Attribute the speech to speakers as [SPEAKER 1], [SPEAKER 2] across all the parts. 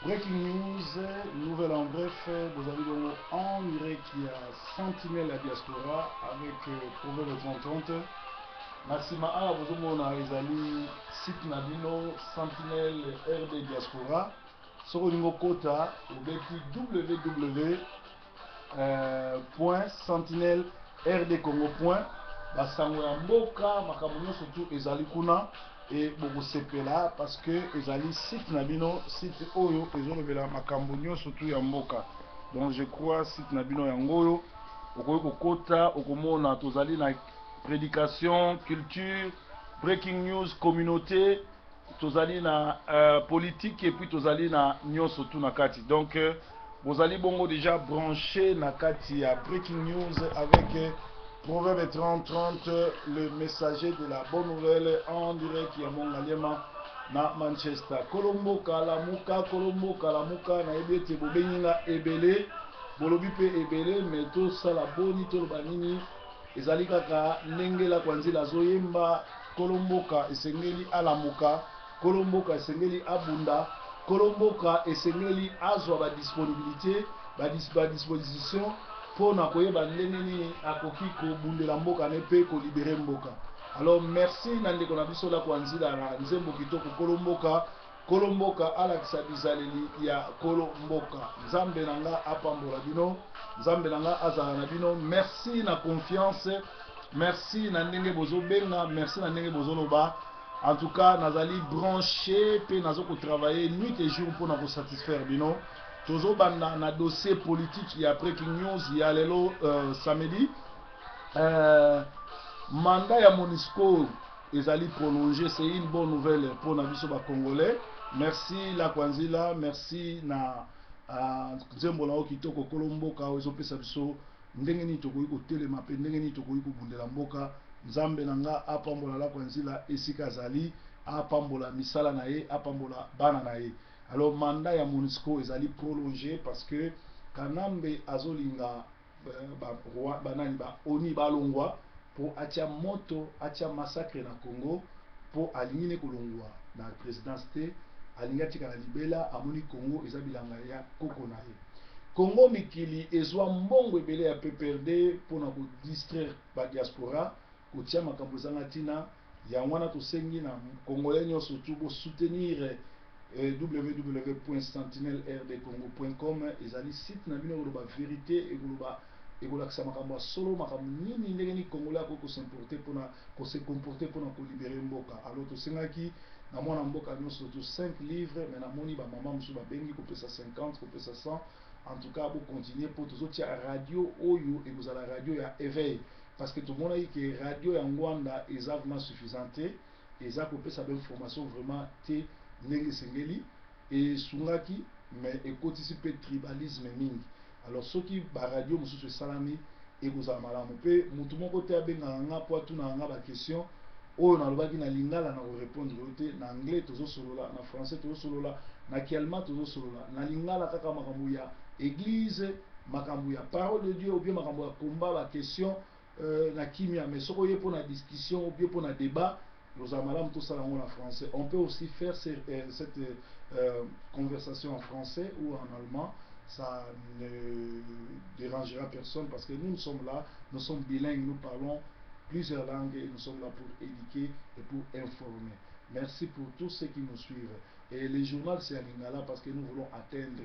[SPEAKER 1] Breaking news, nouvelle en bref, bozali bongo en direct ya Sentinelle ya diaspora avec Proverbe 3030. Na nsima awa bozomona ezali site na bino Sentinelle RD Diaspora. Soki olingi okota, obeti www point sentinelle rd congo point basango ya mboka, makambo nyonso tu ezali kuna e bokosepela parce que ezali site na bino, site oyo ezolobela makambo nyonso tu ya mboka. Donc je crois site na bino yango oyo okoki kokota, okomona tozali na prédication, culture, breaking news, communauté, tozali na politique et puis tozali na nyonso tu na kati. Donc bozali bongo déjà branché na kati ya breaking news avec Proverbe 30 30, le messager de la bonne nouvelle en direct ya Mongaliema na Manchester. Kolomboka lamuka, kolomboka lamuka. Nayebi ete bobengi nga ebele, bolobi mpe ebele, mais tosala boni, toloba nini? Ezali kaka ndenge Lakwa Nzila azoyemba: kolomboka esengeli alamuka, kolomboka esengeli abunda, kolomboka esengeli azwa badisponibilité, badisposition mpo na koyeba ndenge nini akoki kobundela mboka ne mpe kolibérer mboka. Alors merci na ndeko na biso Lakwa Nzila na nzembo kitoko, kolomboka, kolomboka alakisa bizaleli ya kolomboka. Nzambe na nga apambola bino, Nzambe na nga azala na bino. Merci na confiance, merci na ndenge bozobenga, merci na ndenge bozoloba. En tout cas nazali branché mpe nazo kotravailler nuit et jour mpona kosatisfaire bino. Tozobanda na dossier politique ya breaking news ya lelo samedi. Mandat ya MONUSCO ezali prolongé, c'est une bonne nouvelle mpona biso bacongolais. Merci Lakwanzila, merci na nzembo na yo kitoko kolo mboka oyo ezopesa biso ndenge nini tokoki kotelema mpe ndenge nini tokoki kobundela mboka. Nzambe na nga apambola Lakwanzila esika azali, apambola misala na ye, apambola bana na ye. Alors mandat ya MONUSCO ezali prolongé parce que Kanambe azolinga banani ba ONU balongwa mpo atia moto, atia massacre na Congo, mpo alingi ne kolongwa na présidence te, alingi atikala libela. Amoni Congo eza bilanga ya koko na ye. Congo mikili ezwa mbongo ebele ya PPRD mpona kodistraire badiaspora, kotia makambo ezanga ntina. Yango wana tosengi na congolais nyonso tu bosoutenir www.sentinellerdcongo.com. Ezali site na bino ekoloba vérité, ekoloba, ekolakisa makambo ya solo, makambo nini, ndenge nini congolais akoki kos'importer mpona kose comporter mpona kolibérer mboka. Alors tosengaki na mwana mboka nyonso to 5 livres, mais namoni bamama mosusu babengi kopesa 50, kopesa 100. En tout cas bocontinue mpo tozotia radio oyo ekozala radio ya éveil, parce que tomonaki ke radio ya Ngwanda eza vraiment suffisant te, eza kopesa bainformation vraiment te ndenge esengeli. Esungaki, mais ekotisi mpe tribalisme mingi. Alors soki baradio mosusu esalami, ekozala malamu. Mpe motu moko te abengaka nga mpo atunaka nga baquestion oyo nalobaki na lingala, na korépondre yo te. Na anglais tozosolola, na français tozosolola, na kialma tozosolola, na lingala kaka makambo ya église, makambo ya parole de Dieu ou bien makambo ya komba, baquestion na kimia. Mais soki oye mpo na discussion ou bien mpo na débat, ozala malamu tosala yango na français. On peut aussi faire cette conversation en français ou en allemand, ça ne dérangera personne parce que nous, nous sommes là, nous sommes bilingues, nous parlons plusieurs langues et nous sommes là pour éduquer et pour informer. Merci pour tous ceux qui nous suivent. Et les journaux, c'est en lingala parce que nous voulons atteindre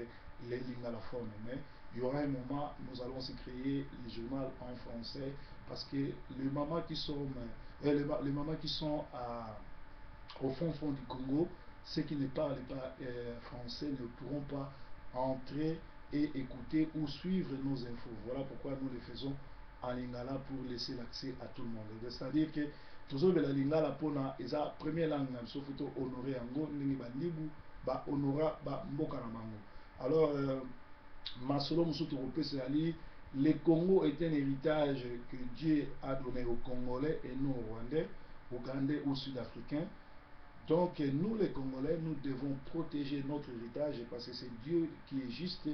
[SPEAKER 1] les lingalophones. Mais il y aura un moment, nous allons aussi créer les journaux en français parce que les mamans qui sont au fond fond du Congo, ceux qui ne parlent pas français ne pourront pas entrer et écouter ou suivre nos infos. Voilà pourquoi nous les faisons en lingala pour laisser l'accès à tout le monde. C'est-à-dire que tozobela lingala mpona eza première langue na biso, faut tohonorer yango ndenge bandibu bahonora bamboka na bango. Alors masolo mosusu tokopesa ezali: le Congo est un héritage que Dieu a donné aux Congolais et non aux Rwandais, Ougandais ou Sud-Africains. Donc nous les Congolais, nous devons protéger notre héritage parce que c'est Dieu qui est juste.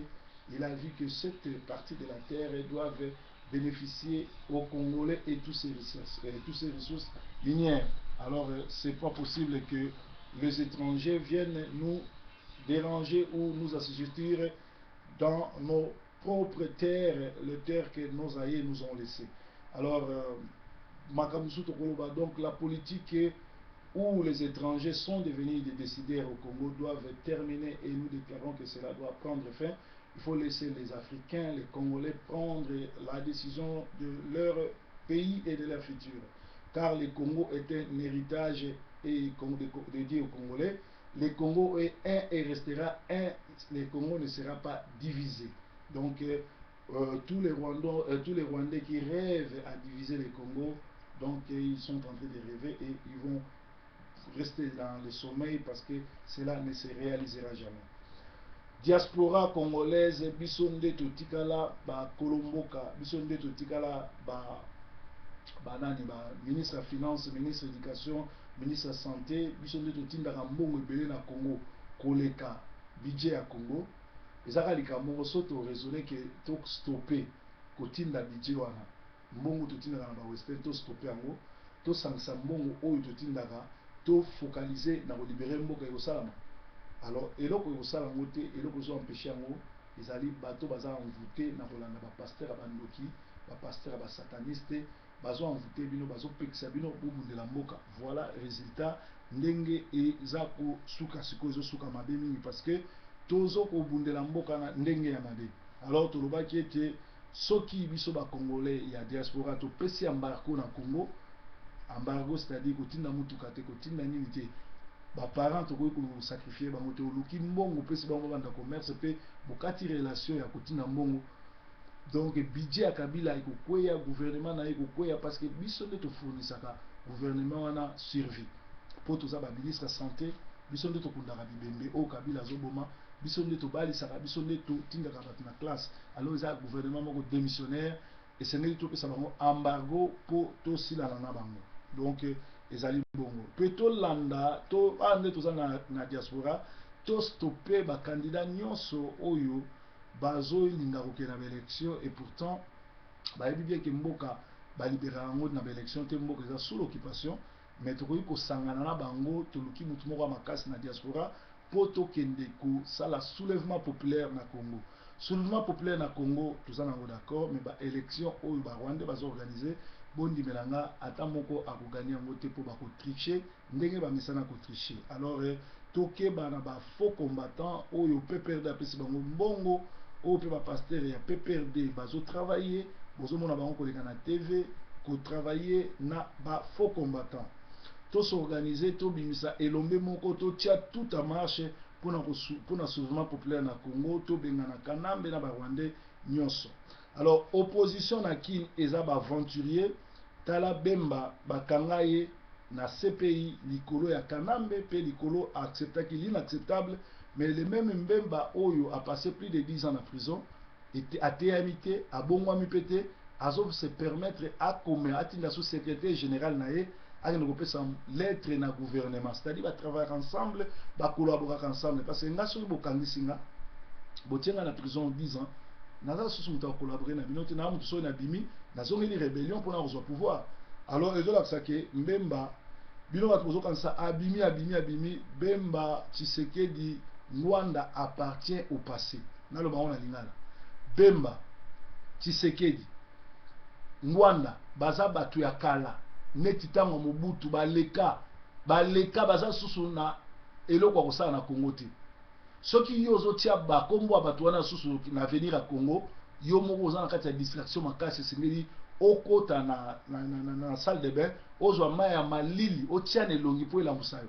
[SPEAKER 1] Il a vu que cette partie de la terre doivent bénéficier aux Congolais et tous ces ressources, et tous ces ressources minières. Alors, c'est pas possible que les étrangers viennent nous déranger ou nous assujettir dans nos propres terres, les terres que nos aïeux nous ont laissées. Alors, makambo mosusu tokoloba, donc la politique où les étrangers sont devenus des décideurs au Congo doivent terminer et nous déclarons que cela doit prendre fin. Il faut laisser les Africains, les Congolais prendre la décision de leur pays et de leur futur. Car le Congo est un héritage et dédié aux Congolais. Le Congo est un et restera un. Le Congo ne sera pas divisé. Donc, tous les Rwandais qui rêvent à diviser le Congo, donc ils sont en train de rêver et ils vont rester dans le sommeil parce que cela ne se réalisera jamais. Diaspora congolaise, biso nde totikala bakolo mboka, biso nde totikala ba banani, ba ministre ya finance, ministre éducation, ministre ya santé. Biso nde totindaka mbongo ebele na Congo koleka budget ya Congo. Ezaka likambo moko, so toraisonne ke tostoppe kotinda budget wana, mbongo totindaka na bawestern, tostoppe yango, tosangisa mbongo oyo totindaka, tofocaliser na kolibérer mboka, ekosalama. Alors eloko ekosala yango te, eloko ezoempêcher yango ezali bato baza envoûté na kolanda bapasteur ya bandoki, bapasteur ya basataniste. Bazo envoûter bino, bazopekisa bino bobundela mboka. Voilà résultat ndenge eza kosuka sikoyo, ezosuka mabe mingi parce que tozo kobundela mboka na ndenge ya mabe. Alors tolobaki ete soki biso bacongolais ya diaspora topesi embargo na Congo, embargo c'est-à-dire kotinda mutuka te, kotinda nini te, baparent tokoki kosacrifier bango te. Oluki mbongo, opesi bango, babanda commerce mpe bokati relation ya kotinda mbongo, donc budget ya Kabila ekokweya, gouvernement na ye ekokweya, parce que biso nde tofournisaka gouvernement wana survie mpo toza baministre ya santé. Biso nde tokundaka bibembe oyo Kabila azoboma, biso nde tobalisaka, biso nde totindaka bato na classe. Alors eza gouvernement moko démissionnaire, esengeli topesa bango embargo mpo tosilana na bango. Donc ezali bongo mpe tolanda to awa nde toza na diaspora, tostoppe bacandidat nyonso oyo bazolinga kokende na baélection et pourtant bayebi bien ke mboka balibérer yango na baélection te, mboka eza sous l'occupation. Mais tokoki kosangana na bango, toluki motu moko ya makasi na diaspora mpo tokende kosala soulèvement populaire na Congo. Soulèvement populaire na Congo, toza nango d'accord, mais baélection oyo barwandais bazoorganiser, bondimela nga, ata moko akogagner yango te mpo bakotricher ndenge bamesana kotricher. Alors tokeba na bafaux combattant oyo PPRD apesi bango mbongo, oyo mpe bapasteur ya PPRD bazotravailler, bozomona bango koleka na TV kotravailler na bafaux combattant. Tos'organiser, tobimisa elombe moko, totia tout en marche mpona soulèvement populaire na Congo, tobengana Kanambe na barwandais nyonso. Alors opposition na Kine eza baaventurier. Tala Bemba, bakanga ye na CPI likolo ya Kanambe mpe likolo acceptaki l'inacceptable. Mais le même Bemba oyo a passé plus de 10 ans na prison, ateyami te, abongwami mpe te, azo se permettre akome atinda sous secrétaire général na ye akende kopesa lettre na gouvernement, c'est-à-dire batravaillaka ensemble, bakolaboraka ensemble. Parce que nga, soki bokangisi nga, botie nga na prison 10 ans, naza susu moto akocollaborer na bino te. Na moto soki nabimi, nazongeli rébellion mpona kozwa pouvoir. Alors ezolakisa ke Bemba, bino bato bozokanisa abimi, abimi, abimi. Bemba, Tshisekedi, Ngbanda appartient au passé. Naloba ngo na lingala: Bemba, Tshisekedi, Ngbanda baza bato ya kala, neti ntango Mobutu. Baleka, baleka, baza susu na eloko ya kosala na Congo te. Soki yo ozotia bakombo ya bato wana susu na avenir ya Congo, yo moko oza na kati ya distraction makasi. Esengeli okota na salle de bain, ozwa mai ya malili, otia na elongi mpo elamusa yo.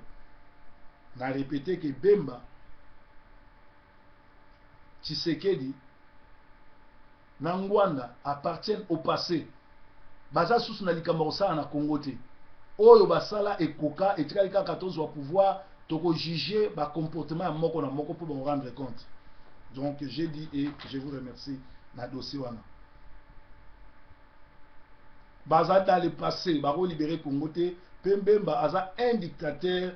[SPEAKER 1] Na répéter ke Bemba, Tshisekedi na Ngbanda appartiennent au passé. Baza susu na likambo ya kosala na Congo te. Oyo basala ekoka, etikali kaka tozwa pouvoir, tokojuger bacomportement ya moko na moko mpo rendre compte. Donc j'ai dit et je vous remercie na dossier wana. Baza dans le passé, bakolibérer Congo te. Mpe Bemba aza un dictateur,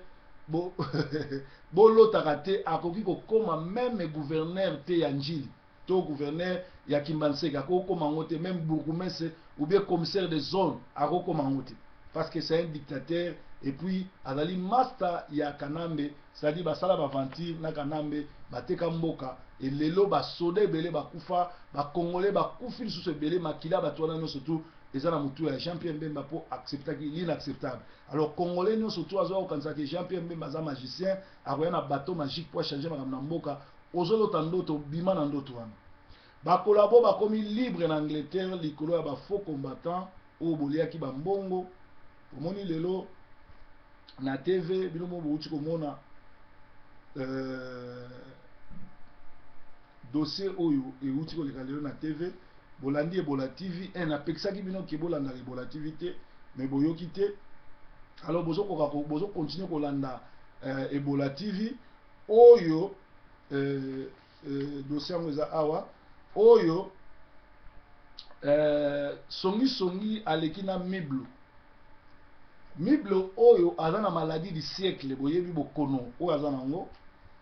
[SPEAKER 1] bolotaka te akoki kokóma même gouverneur te ya Njili to gouverneur ya Kimbanseke, akokóma yango te. Même bourgmestre ou bien commissaire de zone, akokóma yango te parce que c'est un dictateur. Et puis azali master ya Kanambe, c'est-à-dire basala baventure na Kanambe, bateka mboka. Elelo basoda ebele bakufa, bacongolais bakufi lisusu ebele. Makila bato wana nyonso tu eza na motu ya Jean Pierre Bemba mpo acceptaki l'inacceptable. Alors Congolais nyonso tu azwa kokanisaki Jean Pierre Bemba aza magicien, akoya na bateau magique mpo achange makambo na mboka, ozolota ndoto, bima na ndoto wana. Bakolabo bakomi libre na Angleterre likolo ya bafaux combattant oyo boliaki bambongo. Omoni lelo na TV, bino mo bouti komona dossier oyo euti koleka lelo na TV. Bolandi Ebola TV 1, napekisaki bino ke bolandaka Ebola TV te, mais boyoki te. Alors bozokoka, bozocontinue kolanda Ebola TV oyo. Dossier yango eza awa oyo. Songisongi aleki na Miblo. Mible oyo aza na maladie du siècle, boyebi bokono oyo aza nango.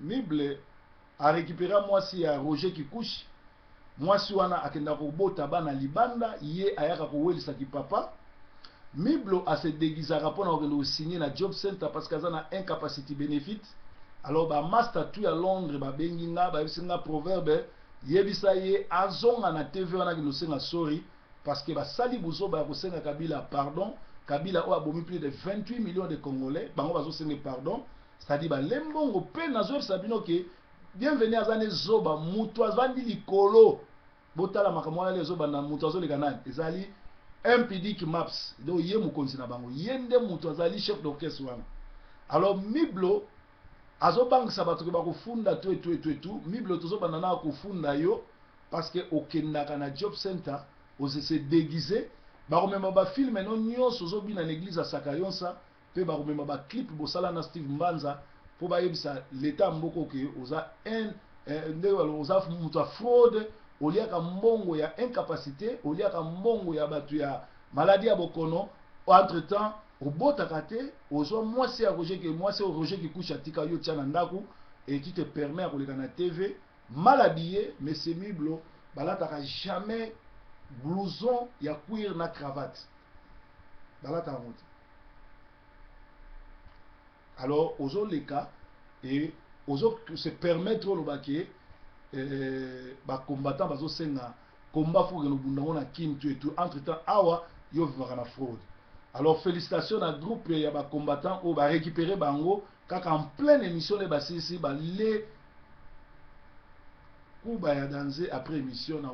[SPEAKER 1] Mible arécupéra mwasi ya Roger Kikushi. Mwasi wana akenda kobota bana libanda, ye ayaka kowelisaki papa. Miblo ase déguisaka mpona kokende kosigne na job center parce que aza na incapacity benefit. Alors bamaster tu ya Londres babengi nga, bayebisi nga: "Proverbe, yebisa ye azonga na TV wana, akende kosenga sorry parce que basali buzoba ya kosenga Kabila pardon." Kabila oyo abomi plus de 28 millions de Congolais, bango bazosenga pardon, c'est-à-dire balembongo. Mpe nazoyebisa bino ke Bienvenu aza ne zoba. Moto avandi likolo, botala makambo wana ezobanda. Moto azoleka nani? Ezali Impudique Maps. Donc ye mokonzi na bango, ye nde moto azali chef d'orchestre wana. Alors Miblo azobangisa bato ke bakofunda to etu etu etu. Miblo, tozobanda na kofunda yo parce que okendaka na job center, ose déguise. Bakomema bafilme no nyonso ozobina na église ya Sakayonsa, mpe bakomema baclip bosala na Steve Mbanza mpo bayebisa leta ya mboka oke oza un ndenge oza moto ya fraude, oliaka mbongo ya incapacité, oliaka mbongo ya bato ya maladie ya bokono. Entre temps obotaka te, ozwa mwasi ya Roger, ke mwasi oyo Roger Kikushi atika yo tia na ndako, et tu te permets ya koleka na TV mal habillé. Mais c'est Miblo, balataka jamais blouson ya cuir na cravate, balataka yango te. Alors ozoleka et ozo se permettre oloba ke bacombattant bazosenga combat, faut kokende obunda ngo na Kini tu etu. Entre temps awa yo vivaka na fraude. Alors félicitation na groupe ya bacombattant oyo barécupéré bango kaka en pleine émission nde basilisi bale kuba ya danze après émission na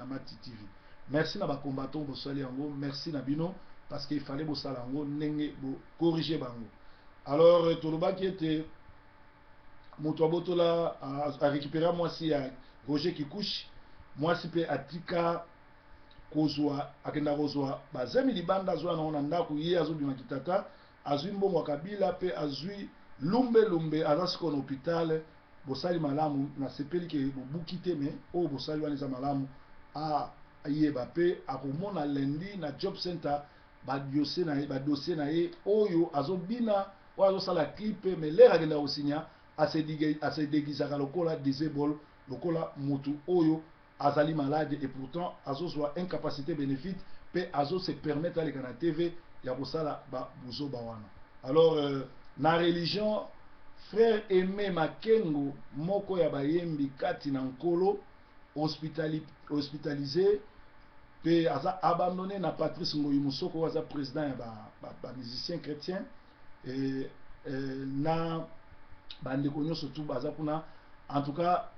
[SPEAKER 1] Mati TV. Merci na bacombattant, bosali yango, merci na bino parce que il fallait bosala yango ndenge bocorrige bango. Alors tolobaki ete moto abotola, arécupéra mwasi ya Roger Kikushi. Mwasi mpe atika kozwa, akenda kozwa bazemi libanda, azwa nango na ndako, ye azobimaki tata azwi mbongo ya Kabila mpe azwi lumbelumbe, aza sikoyo na hôpital. Bosali malamu, nasepeli ke bobuki te, me oyo bosali wana eza malamu. Ayeba mpe akomona lundi na job center badossier na ye, badossier na ye oyo azobina, oyo azosala clip, mais l'heure akenda kosinya, ase déguisaka lokola disable, lokola motu oyo azali malade, et pourtant azozwa incapacité bénéfice mpe azose permettre aleka na TV ya kosala babuzoba wana. Alors na religion, frère Aimé Makengo, moko ya bayembi kati na Nkolo, hospitalisé mpe aza abandonné na Patrice Ngoyi Mosoko oyo aza président ya bamusicien ba chrétien e na bandeko nyonso tu baza kuna. En tout cas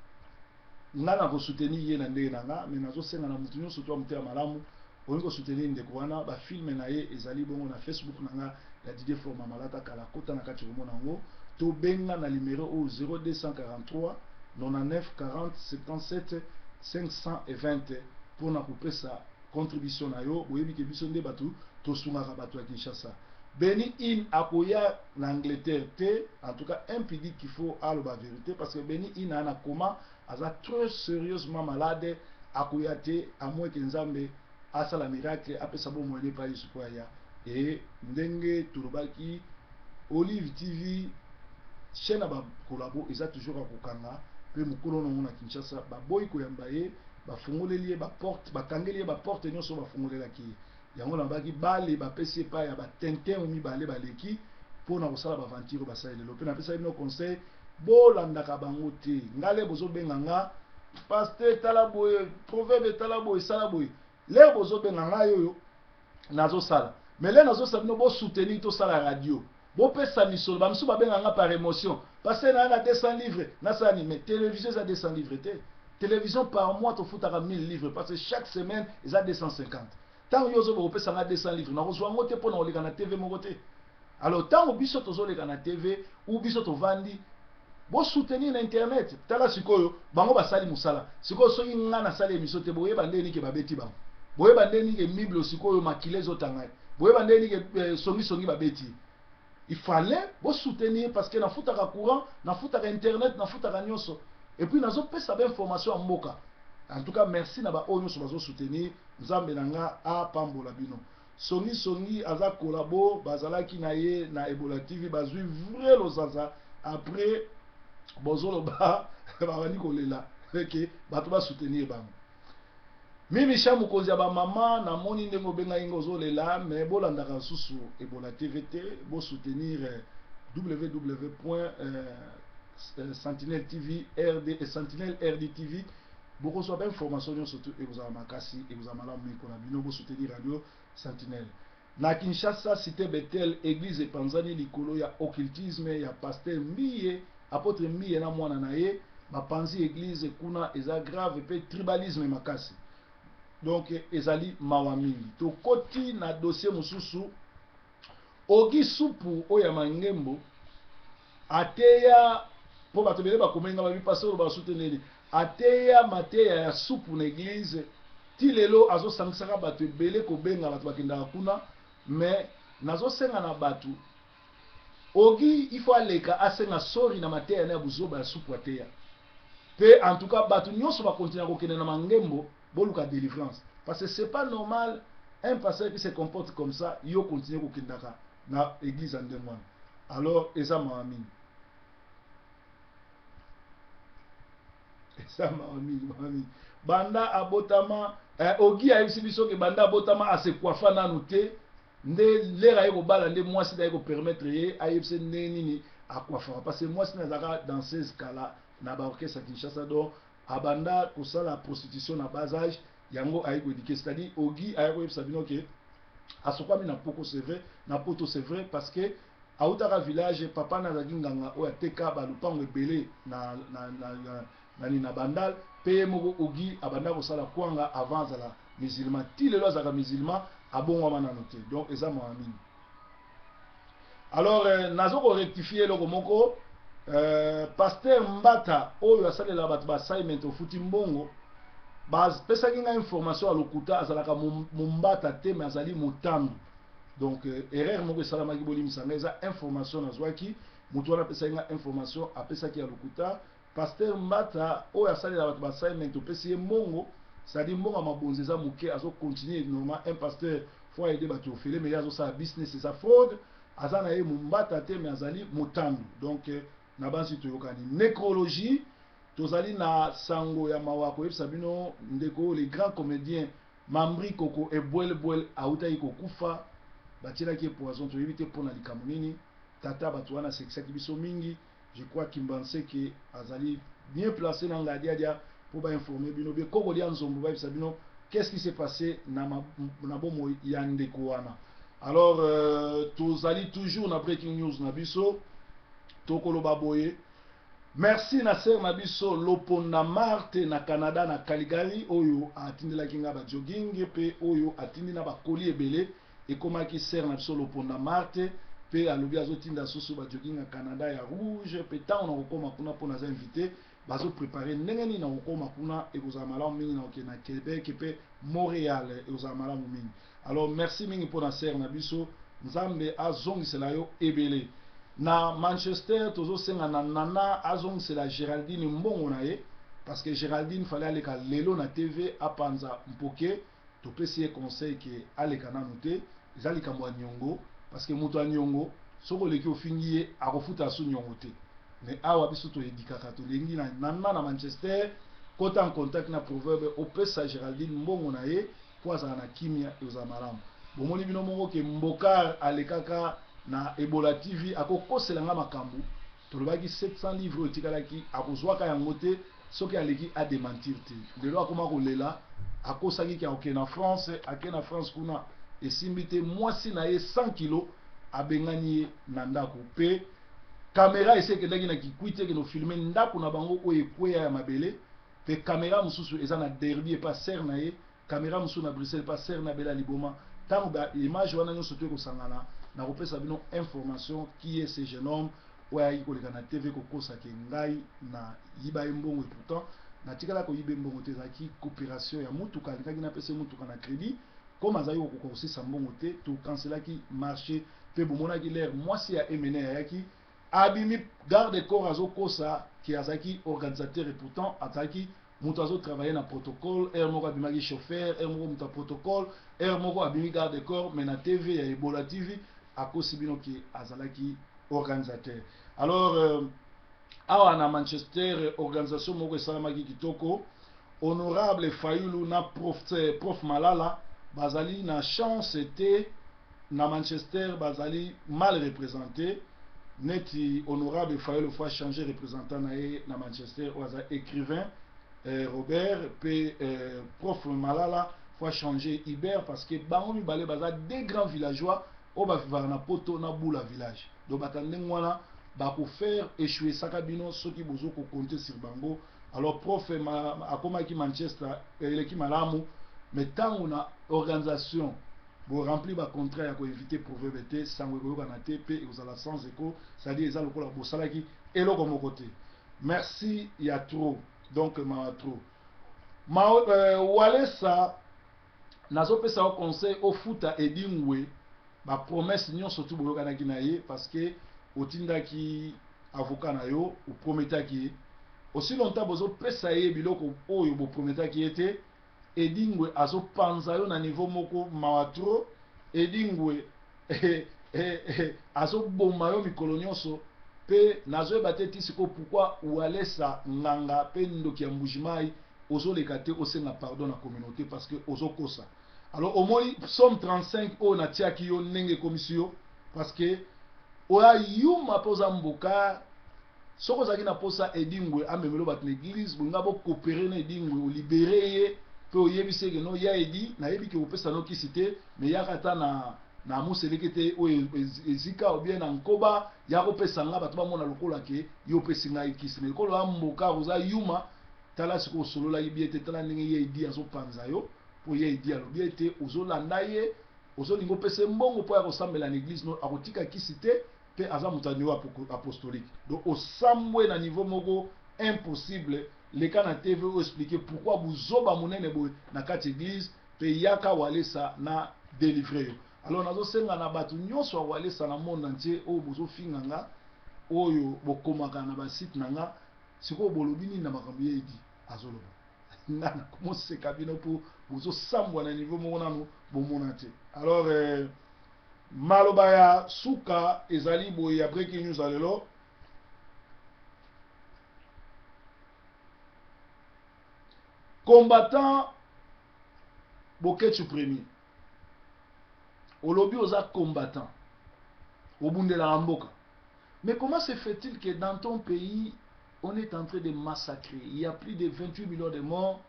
[SPEAKER 1] nga na kosoutenir ye na ndenge na nga, mais nazosenga na motu nyonso to ya motema malamu olingi kosoutenir ndeko wana, bafilme na ye ezali bongo na Facebook na nga ya Didier Forma Malata kala. Kota na kati, komona yango. Tobenga na numero oyo: 0243 99 40 77 520 mpona kopesa contribution na yo. Boyebi ke biso nde bato tosungaka bato ya Kinshasa. Beni In akoya na Angleterre te. En tout cas impudique, qu'il faut aloba vérité parce que Beni In aa na coma, aza très sérieusement malade, akoya te amweke. Nzambe asala miracle, apesa bomoi epai Yesu po aya. E ndenge tolobaki, Olive TV, chaîne ya bakolabo eza toujours ya kokanga. Mpe mokolo nango na Kinshasa baboyi koyamba ye, bafungoleli ye baporte, bakangeli ye baporte nyonso bafungolelaki ye. Yango nalobaki bale bapesi epai ya ba tintin oyo mibale baleki mpo na kosala ba aventure oyo basali lelo. Mpe napesaki bino conseil bolandaka bango te. Nga le bozobenga nga pasteur tala boye, proverbe tala boye, sala boye. Lere bozobenga ngai oyo nazosala. Mais lere nazosala bino bo soutenir tosala radio. Bopesa misolo, ba misusu babenga nga par emotion. Pasteur na na 200 livres, nasala nini? Mais television eza 200 livres te. Television par mois tofutaka 1000 livres parce que chaque semaine eza 250. Tango yo ozo bokopesa nga 200 livres, nakozwa yango te mpo na koleka na TV moko te. Alors tango biso tozoleka na TV ou biso tovandi bo soutenir na internet. Tala sikoyo bango basali musala. Sikoyo soki nga nasali emission te boyeba nde nini ke babeti bango. Boyeba nde nini ke miblo sikoyo makila ezotanga ye. Boyeba nde nini ke eh, songi songi babeti ye. Il fallait bo soutenir parce que nafutaka courant, nafutaka internet, nafutaka nyonso. Et puis nazopesa ba information ya mboka. En tout cas merci na ba oyo nyonso bazo soutenir. Nzambe na nga apambola bino. Songi songi aza collabo bazalaki na ye na Ebola TV bazui vrai lozaza après bozoloba babandi kolela ke bato ba soutenir bango. Mimi Sha mokonzi ya ba mama namoni ndenge obengaki nga ozolela mais bolandaka lisusu Ebola TV te bo soutenir www.sentinel TV RD Sentinel RD TV Bokozwa ba information nionso tout ekozala makasi ekozala malamu mingi pona bino bo soutenir radio sentinelle. Na Kinshasa cite Bethel eglise epanzani likolo ya occultisme ya pasteur Mbiye apotre Mbiye na mwana na ye bapanzi eglise kuna eza grave pe tribalisme makasi donc ezali mawa mingi. Tokoti na dossier mosusu Auguy Supu oyo ya Mangembo ateya po bato ebele bakomeli nga babi pasteur olobaka su te ndeni ateya mateya ya supu na eglise ti lelo azosangisaka bato ebele kobenga bato bakendaka kuna mais nazosenga na bato Auguy il faut aleka asenga sorry na mateya na ya buzoba ya supu ateya pe en tout cas bato nyonso bakontinua kokende na Mangembo boluka delivrance parce que c'est pas normal un pasteur qui se comporte comme ça yo continue kokendaka na eglise ya ndenge wana alors eza mawa mingi eza mawa mingi mawa mingi banda abotama eh, ogi ayebisi biso ke banda abotama ase coiffa nanu te nde lere aye kobala nde mwasi nde aye kopermettre ye ayebise ndenge nini akwafaka parce que mwasi nde azalaka danseuse kala na baorchestre ya Kinshasa donc abanda kosala prostitution na bas age yango aye ko eduquer c'est à dire Auguy aya koyebisa bino ke asokwami na poko c'est vrai na poto c'est vrai parce que awutaka village papa na azalaki nganga oyo ateka ba lupango ebele na na na, na, na, na, na bandal pe ye moko Auguy abanda kosala kwanga avant azala musulman ti lelo azalaka musulman abongwama nano te donc eza mawa mingi Alors euh, nazo ko rectifier eloko moko euh, pasteur Mbata oyo asalela bato ba assignment ofuti mbongo bapesaki ngai information ya lokuta azalaka mombata te mais azali motandu donc euh, erreur moko esalamaki bolimisa ngai eza information nazwaki moto wana apesaki ngai information apesaki ya lokuta Pasteur Mbata oyo asalela bato ba assignment opesi ye mbongo c'est à dire mbongo ya mabonza eza moke azo continuer normalement un pasteur faut aider bato ya ofele mais ye azosala business eza fraude aza na ye mumbata te mais azali motandu donc na bansi toyokani necrologie tozali na sango ya mawa koyebisa bino ndeko oyo le grand comedien Mambri Koko Ebwelbwel awutaki kokufa batielaki ye poison toyebi te pona likambo nini tata bato wana asekisaki biso mingi Je crois Kimbanseke azali bien place na Ngadiadia po ba informer bino bien koko dia nzombo bayebisa bino qu'est-ce qui s'est passé na, ma, na bomoi ya ndeko wana. Alors euh, tozali toujours na breaking news na biso tokoloba boye merci na sœur na biso Loponda Marthe na Canada na Calgary oyo atindelaki nga ba jogging pe oyo atindi na ba colis ebele Ekomaki sœur na biso Loponda Marthe pe alobi azo tinda susu ba jogging ya Canada ya rouge pe tango na kokoma kuna po naza invite bazo preparer ndenge nini na kokoma kuna ekozala malamu mingi na kokende na Quebec pe Montreal ekozala malamu mingi alors merci mingi pona sœur na biso Nzambe azongisela yo ebele na Manchester tozo senga na Nana azongisela Geraldine mbongo na ye parce que Geraldine fallait aleka lelo na TV apanza mpoke Topesi ye conseil que aleka nanu te, eza likambo ya niongo parce que moto ya niongo soki oleki ofingi ye akofuta lisusu niongo te. Mais awa biso to edikaka tolingi na Nana na Manchester kota en contact na Proverbe opesa Geraldine mbongo na ye po azala na kimia ekozala malamu. Bomoni bino moko ke Mbokar alekaka na Ebola TV akokosela nga makambo. Tolobaki 700 livres oyo etikalaki akozwaka yango te soki aleki a dementir te. Lelo akoma kolela, akosaki ke akokende na France, ake na France kuna esimbi te, mwasi na ye 100 kilos abengani ye na ndako pe camera esi ekendaki na Kikwit ekende ko filmer ndako na bango oyo ekweya ya mabele, pe camera mosusu eza na Derby epa sœur na ye, camera mosusu na Bruxelles epa sœur na Bela Liboma. Ntango ba image wana nyonso to ekosangana, nakopesa bino information qui est ce jeune homme oyo ayaki koleka na TV kokosa ke ngai na yiba ye mbongo. Et pourtant natikala koyiba ye mbongo te. Ezalaki coopération ya mutuka, alingaki napesa ye mutuka na crédit. Comme azalaki kokoka kosisa mbongo te, tokanselaki marché. Mpe bomonaki lere mwasi ya Emene ayaki, abimi garde corps, azokosa ke azalaki organisateur. Et pourtant azalaki moto azotravaille na protocole. Heure moko abimaki chauffeur, heure moko moto ya protocole, heure moko abimi garde corps, mais na TV ya Ebola TV akosi bino ke azalaki organisateur. Alors awa na Manchester, organisation moko esalamaki kitoko. Honorable Fayulu na prof Malala bazali na chance te na Manchester, bazali mal représenté. Neti honorable Fayulu faut changer représentant na ye na Manchester oyo aza écrivain Robert, mpe prof Malala faut changer Hubert, parce que bango mibale baza deux grands villageois oyo bavivaka na poto na bula village. Donc bato ya ndenge wana bakofaire échouer saka bino soki bozo kocompter sur bango. Alors prof akomaki Manchester, eleki malamu, mais ntango na organisation boremplir bacontrat ya koinviter Proverbe te, sango ekoyokana te mpe ekozala sans écho, c'est-à-dire eza lokola bosalaki eloko moko te. Merci ya trop, donc mawa trop. Walesa, nazopesa yo conseil: ofuta Edingwe bapromesse nyonso tu boyokanaki na ye, parce que otindaki avocat na yo, oprometaki ye. Aussi longtemps bozopesa ye biloko oyo boprometaki ye te, Edingwe azopanza yo na niveau moko mawa trop. Edingwe azoboma yo mikolo nyonso, mpe nazoyeba te ti sikoyo pourquoi Walesa, nganga mpe ndoki ya Mbujimai, ozoleka te osenga pardon na communauté, parce que ozokosa. Alors omoni psaume 35 oyo natiaki yo ndenge ekomisi yo, parce que oya yuma mpe oza mboka. Soki ozalaki na posa Edingwe amemelo bato na église, bolinga bokopere na Edingwe, olibérer ye mpe oyebisi eke no ya Edi, nayebi ke kopesa no kisi te, mais yaka ata na moseleke te oyo ezika obie na nkoba ya kopesa nga, bato bamona lokola ke yo opesi ngai kisi. Mais lokola ya mboka oza yuma, tala sikoyo, osololaki bie te. Tala ndenge ye Edi azopanza yo, mpo ye Edi alobi ete ozolanda ye, ozolinga opesa ye mbongo mpo ya kosambela na église. No akotika kisi te, mpe aza moto ya niveau apostolique. Donc osambwe na niveau moko impossible. Leka na TV oyo, expliquer pourquoi buzoba monene boye na kati église, mpe yaka Walesa na délivre yo. Alors nazosenga na bato nyonso ya Walesa na monde entier oyo bozofinga nga, oyo bokomaka na basite na nga, sikoyo bolobi nini na makambo ye Edi azoloba? Nga nakomoseka bino mpo bozosambwa na niveau moko nanu bomona te. Alors maloba ya suka ezali boye ya breaking news ya lelo. Combattant Boketshu Premier, olobi oza combattant, obundelaka mboka, mais comment se fait-il que dans ton pays on est en train de massacrer? Il y a plus de 28 millions de morts.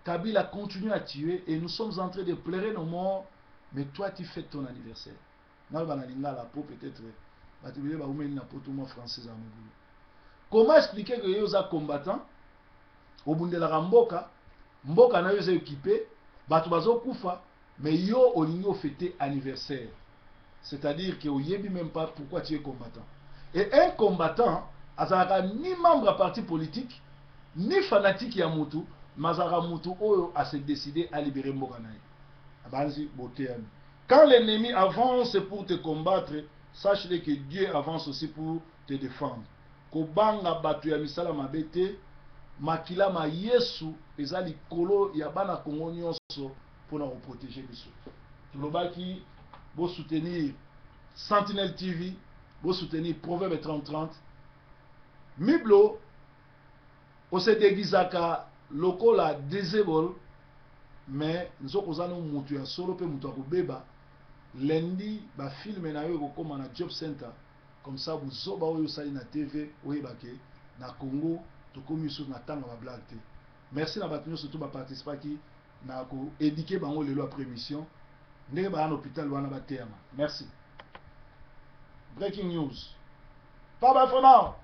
[SPEAKER 1] Kabila continue à tuer et nous sommes en train de pleurer nos morts, mais toi tu fêtes ton anniversaire. Naloba na lingala po peut-être bato ebele baumeli na poto, mwa français ya mobulu. Comment expliquer que yo oza combattant, obundelaka mboka, mboka na yo eza occupé, bato bazokufa, mais yo olingi ofêter anniversaire? C'est-à-dire que oyebi même pas pourquoi tu es combattant. Et un combattant azalaka ni membre ya parti politique, ni fanatique ya mutu, mais azalaka mutu oyo ase décider alibérer mboka na ye. Abanzi boteyami. Quand l'ennemi avance pour te combattre, sache-le que Dieu avance aussi pour te défendre. Kobanga bato ya misala mabe te. Makila ma Yesu eza likolo ya bana Kongo nyonso mpona koprotéger biso. Tolobaki bosoutenir Sentinelle TV, bosoutenir Proverbe 3030. Miblo ose déguisaka lokola disable, mais nzoko oza no motu ya solo mpe moto akobeba. Lundi ba film na yo ekokoma na job center comme ça buzoba oyo osali na TV oyeba ke na Congo tokomi lisusu na tango ya ba blague te. Merci na bato nyonso tout ba participaki na ko eduquer bango lelo après emission ndenge baya na hôpital wana bateyama. Merci. Breaking news. Bye bye for now.